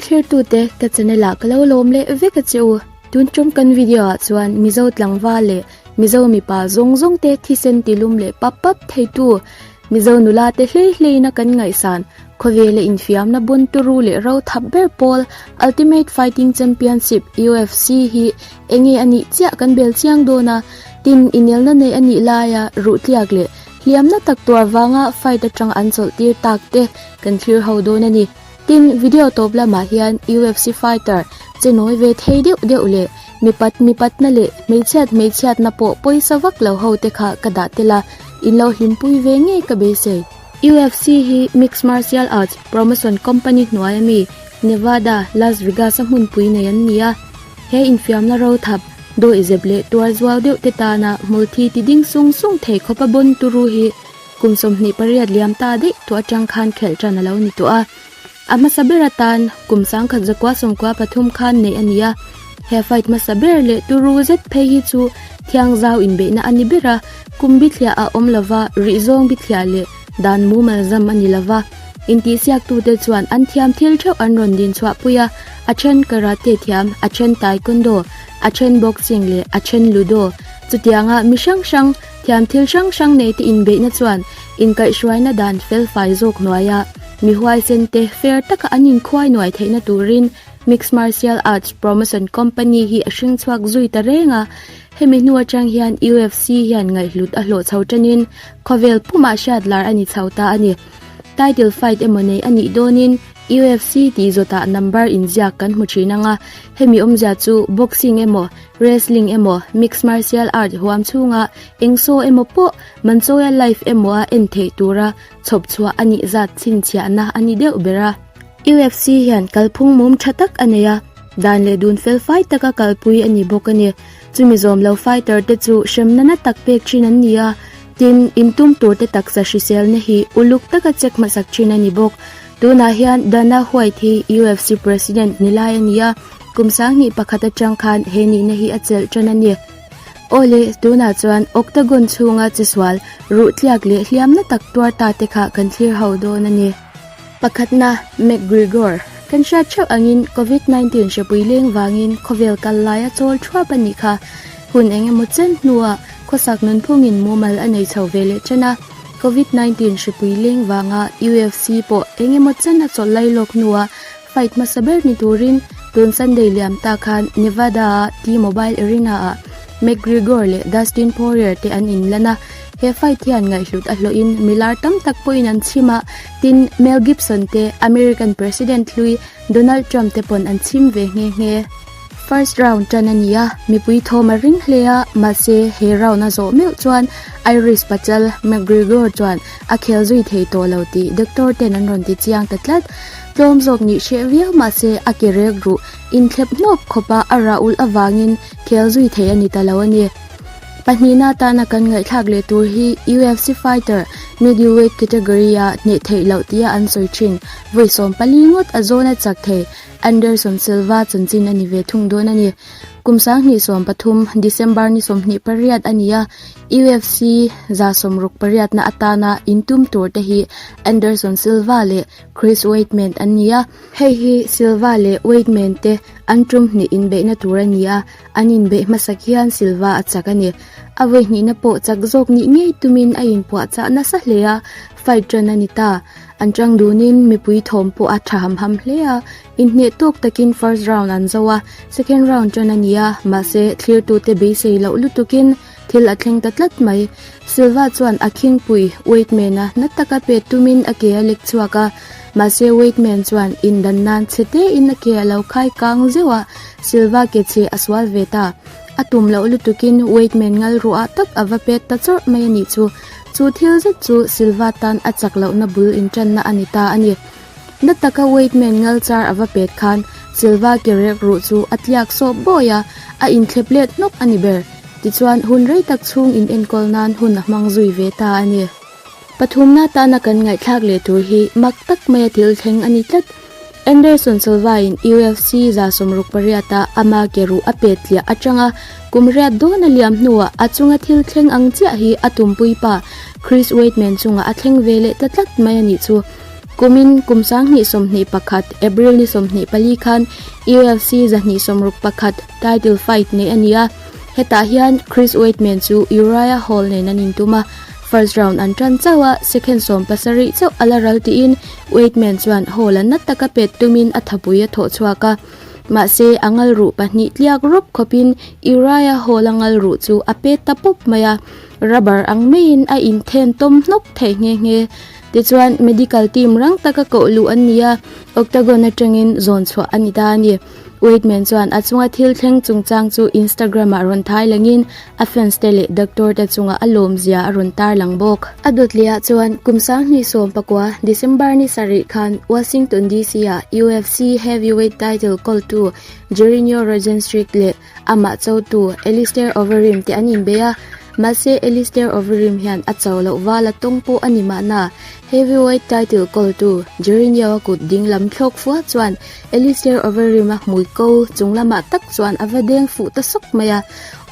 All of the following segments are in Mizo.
Thlirtute ka channel ah ka lo lawm leh vek a che u. Tun tum kan video ah chuan Mizo tlangval leh Mizo mipa zawng zawng te thisen tilum leh pap pap theitu Mizo nula te hlei hlei in a kan ngaihsan khawvela infiamna bun turu leh ro thap ber pawl Ultimate Fighting Championship, UFC, hi enge a nih chiah kan bel chiang dawn a, tin inelna nei a nih laia ruhtliak leh hliamna tak tuar vanga fight atang an chawlh tir tak te kan thlir ho dawn a ni. Tin, video tawp lamah hian UFC fighter che nawi ve thei deuh deuh leh mipat mipatna leh hmeichhiat hmeichhiatna pawh pawisa vak lo ho te kha ka dah tel a, in lo hlimpui ve ngei ka beisei. UFC hi mixed martial arts promotion company hnuai ami Nevada, Las Vegas a hmunpui nei an ni a. He infiamna rothap, dawihzep leh tuar zuau deuh te tana hmulthi ti ding sung sung thei khawpa bon turu hi Kum 28 liam ta daih tawh atang khan khelh tan a lo ni tawh a. A hmasa ber atan kum 1993 khan neih a ni a. He fight hmasa ber leh turu zet phei hi chu thiang zau inbeihna a ni ber a, kum bithliah a awm lova, rih zawng bithliah leh dan mumal zam a ni lova. Intihsiaktute chuan an thiam thil theuh an rawn din chhuahpui a, a then karate thiam, a then taekwondo, a then boxing leh a then ludo. Chutianga mi hrang hrang Thiam thil hrang hrang nei te inbeihna chuan inkaihhruaina dan felfai zawk hnuaia mi huaisen te fair taka an inkhuai nuai theihna turin Mixed Martial Arts Promotion Company hi a hring chhuak zui ta reng a. Hemi hnu atang hian UFC hian ngaihhlut a hlawh chho tanin khawvel pumah hriat lar a ni chho ta a ni. Title fight emaw nei a nih dawnin UFC tih zawtah number inziak kan hmu thin ang a, hemi awmzia chu boxing emaw Wrestling emaw, mixed martial art huam chhunga eng saw emaw pawh Manchoya live emaw a en theih tura chhawp chhuah a nih zat chhinchhiahna a ni deuh ber a. UFC hian kalphung mum tha tak a nei a, dan leh dun fel fai taka kalpui a ni bawk a ni. Chumi zawm lo fighter te chu hremna na tak pek thin an ni a, tin, intum tur te taksa hriselna hi uluk taka check hmasak thin a ni bawk. Tunah hian Dana White hi UFC president ni lai a ni a. Kum 21 atang khan he nihna hi a chelh tan a ni. Awle, tunah chuan Octagon chhunga chesual, ruh tliak leh hliamna tak tuar ta te kha kan thlir ho dawn a ni. Pakhatna, McGregor. Kan hriat theuh angin Covid 19 hrepui leng vangin khawvel kal laia chawl thuap a nih kha. Hun eng emaw chen hnuah khawsak nunphungin mumal a nei chho ve leh tan a. Covid 19 hrepui leng vanga UFC pawh eng emaw chen a chawlh lailawk hnuah Fight hmasa ber ni turin tun Sunday liam ta khan Nevada-a T-Mobile Arena-ah McGregor leh Dustin Poirier te an inlan a, he fight hian ngaihhlut a hlawhin milar tam tak pawhin an chhim a, tin Mel Gibson te American President hlui Donald Trump te pawn an chhim ve nghe nghe. First round tan a ni a, mipui thawm a ring hle a, mahse he round a zawh meuh chuan Irish pachal McGregor chuan a khel zui thei tawh lo tih doctor ten an rawn ti chiang ta tlat. Tlawm zawk nih hreh viau mahse a ke rek ruh inthlep hnawp khawpa a rah ulh avangin khel zui thei a ni ta lo a ni. Pahnihna atana kan ngaihthlak leh tur hi UFC fighter middleweight category-a hneh theih loh tia an sawi thin vawi 14 ngawt a zawn a chak thei Anderson Silva chanchin a ni ve thung dawn a ni. Kum 2013 December ni 28 a ni a, UFC 68 na atana intum tur te hi Anderson Silva leh Chris Weidman an ni a, hei hi Silva leh Weidman te an tum hnih inbeihna tur a ni a, an inbeih hmasak hian Silva a chak a ni. A vawi hnihna pawh chak zawk nih ngei tumin a inpuahchah nasa hle a, fight tan a ni ta. An tang dunin mipui thawm pawh a tha ham ham hle a, inhneh tawk takin first round an zo a, second round tan a ni a, mahse thlirtute beisei loh lutukin Thil a thleng ta tlat mai. Silva chuan a khingpui Weidman-a na taka pet tumin a ke a lek chhuak a, mahse Weidman chuan indan nan chhe tein a ke a lo khai kang zeuh a, Silva ke chhe a sual ve ta. A tum loh lutukin Weidman ngal ruah tak a va pet ta chawrh mai a nih chu. Chu thil zet chu Silva tan a chak lohna bul intanna a ni ta a ni. Na taka Weidman ngal char a va pet khan Silva ke rek ruh chu a tliak sawp bawi a, a inthlep let hnawk a ni ber. Tichuan, hun rei tak chhung in enkawl nan hun a hmang zui ve ta a ni. Pathumna tana kan ngaihthlak leh tur hi mak tak maia thil thleng a ni tlat. Anderson Silva-in UFC 68 a ama ke ruh a pet tliah atanga kum riat dawn a liam hnuah a chunga thil thleng ang chiah hi a tumpui pa Chris Weidman chungah a thleng ve leh ta tlat mai a nih chu. Kumin kum 2021 April ni 24 khan UFC 261 title fight neih a ni a, hetah hian Chris Weidman chu Uriah Hall nen an intum a, first round an tan chauh a, second 17 chauh a la ral tiin Weidman chuan Hall a na taka pet tumin a thapui a thawh chhuak a. Mahse, a ngal ruh pahnih tliak rawp khawpin Uriah Hall a ngal ruh chu a pet ta pawp mai a, rubber ang maiin a inthen tawm hnawk thei nghe nghe. Tichuan, medical team rang taka koh luh an ni a, octagon atangin zawn chhuah a ni ta a ni. Weidman chuan a chunga thil thleng chungchang chu Instagram-ah rawn thai langin a fans te leh doctor te chunga a lawmzia a rawn tarlang bawk. A dawtliah chuan kum 2019 December ni sarih khan Washington DC-ah UFC heavyweight title kawltu Jerinho Rozenstruik leh Amah chotu Alistair Overeem te an inbei a, mahse Alistair Overeem hian a cho loh val a tawng pawh a ni mahna. Heavyweight title kawltu Jerinho a kut ding lam thlawk fua chuan Alistair Overeem a hmui ko chung lamah tak chuan a va deng fuh ta sawk mai a,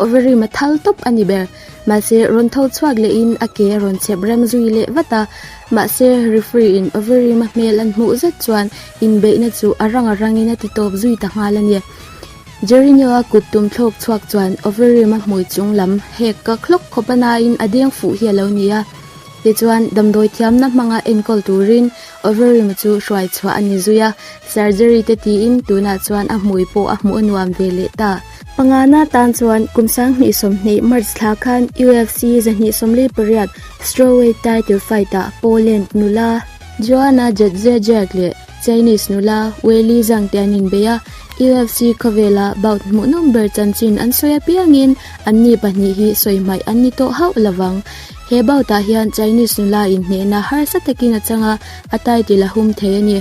Overeem a thal tawp a ni ber. Mahse rawn tho chhuak lehin a ke a rawn chep rem zui leh vat a, mahse referee in Overeem a hmel an hmuh zet chuan inbeihna chu a rang a rangin a ti tawp zui ta nghal a ni. Jerinho-a kut tum thlawk chhuak chuan Overeem-a hmui chung lam hek ka hlawk khawp a nain a deng fuh hi a lo ni a. Tichuan, damdawi thiamna hmanga enkawl turin Overeem-a chu hruai chhuah a ni zui a, surgery te tiin tunah chuan a hmui pawh a hmuh a nuam ve leh ta. Pangana tan chuan kum 2020 March thla khan UFC 248 strawweight title fight-ah Poland nula Joanna Jędrzejczyk leh Chinese nula Weili Zhang te an inbei a, UFC khawvela bout hmuhnawm ber chanchin an sawi apiangin anni pahnih hi sawi hmaih an ni tawh hauh lovang. He bout ah hian Chinese nula inhnehna harsa takin a chang a, a title a hum thei a ni.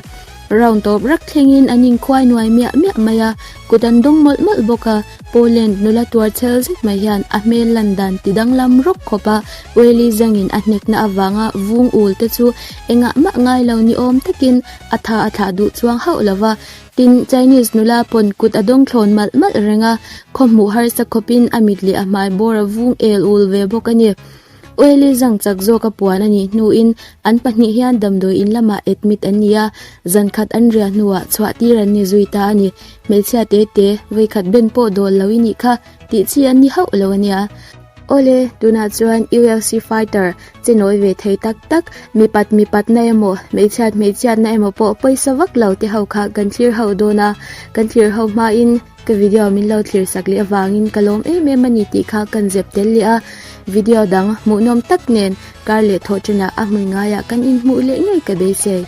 Round tawp rak thlengin an inkhuai nuai miah miah mai a, kut an dawng mawlh mawlh bawk a, Poland nula tuar chhel zet mai hian a hmel lan dan ti danglam rawk khawp a, Weili Zhang in a hnekna avanga vung ul te chu engah mah ngai lo ni awm takin a tha a thlah duh chuang hauh lo va. Tin, Chinese nula pawn kut a dawng thlawn malh malh reng a, khaw hmuh harsa khawpin a mit leh a hmai bawr a vung el ul ve bawk a ni. Oily zang chak zawk a puan a nih hnuin an pahnih hian damdawi in lamah admit an ni a, zan khat an riah hnuah chhuah tir an ni zui ta a ni. Hmeichhia te te, vawikhat ben pawh dawl lo i nih kha, tih chi an ni hauh lo a nia. Awle, tunah chuan UFC fighter che nawi ve thei tak tak, mipat mipatna emaw, hmeichhiat hmeichhiatna emaw pawh pawisa vak lo te ho kha kan thlir ho dawn a, kan thlir ho hmain Ka video min lo thlir sak leh avangin ka lawm em em a ni tih kha kan zep tel leh a, video dang hmuhnawm tak nen kar leh thawh ṭanah a hmun ngaiah kan inhmuh leh ngei ka beisei.